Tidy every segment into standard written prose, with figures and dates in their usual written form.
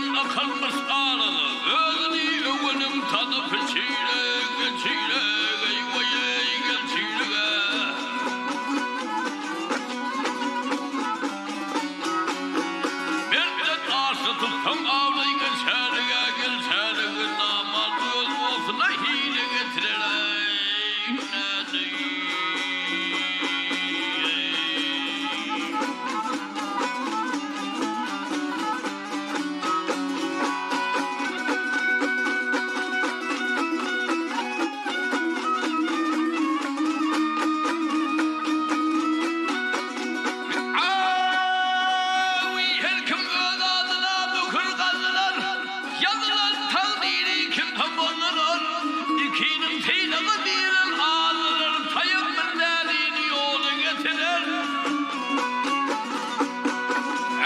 gel akalmyş araga, Özüni öweniň tanyp çiýrek, gel çiýrek, eý weý-eý, gel çiýrek-ä. Mertden aşa tutsaň awlaý gel çärege, gel çärege, Namart öz dostuna hile getirer-eý, nädeý. Aý, her kim öz adyna möhür galdyrar, Ýazylan takdyry kimse bozdurar. Ikiniň sylagy birin aldyrar, Taýak bir dälini ýola getirer.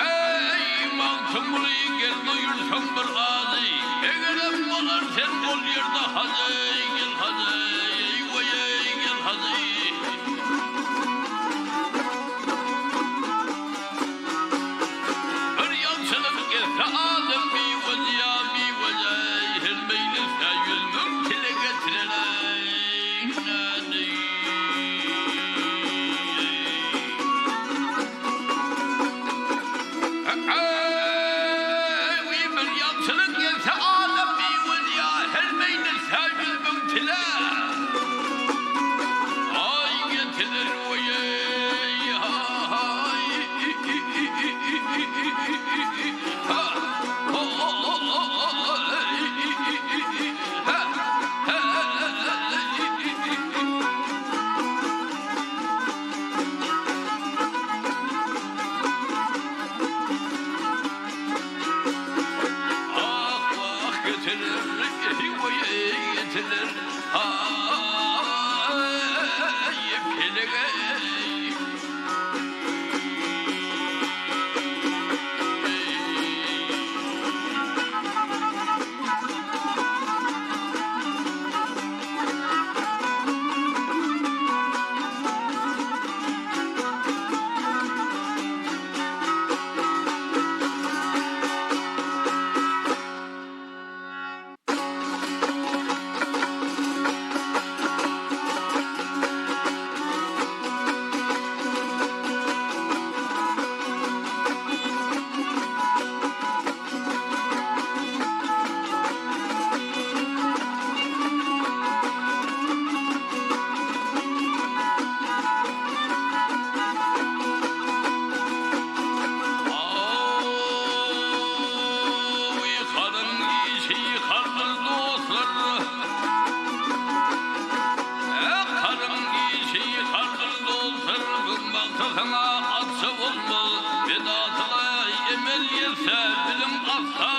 Eý, Magtymguly, gel doýursaň bir azy, Egerem bolar sen ol ýerde hajy, Gel hajy, eý, weý-eý, gel hajy. Bir ýagşylyk etse adam biweje, biweje, Her meýlisde 100.000 tile getirer-eý, nädeý. Eý, bir ýagşylyk etse adam biweje, Her meýlisde 100.000 tile. Aý getirer weý-eý, ha-haý. Ah wah getirer, weý-eý getirer, ha-aý pelek-eý. Awy haryň işi hardyr dostlar. Haryň işi hardyr dostlar. Bagta saňa atsa bolmaz. Bedasyna emel ýetse biziň asla.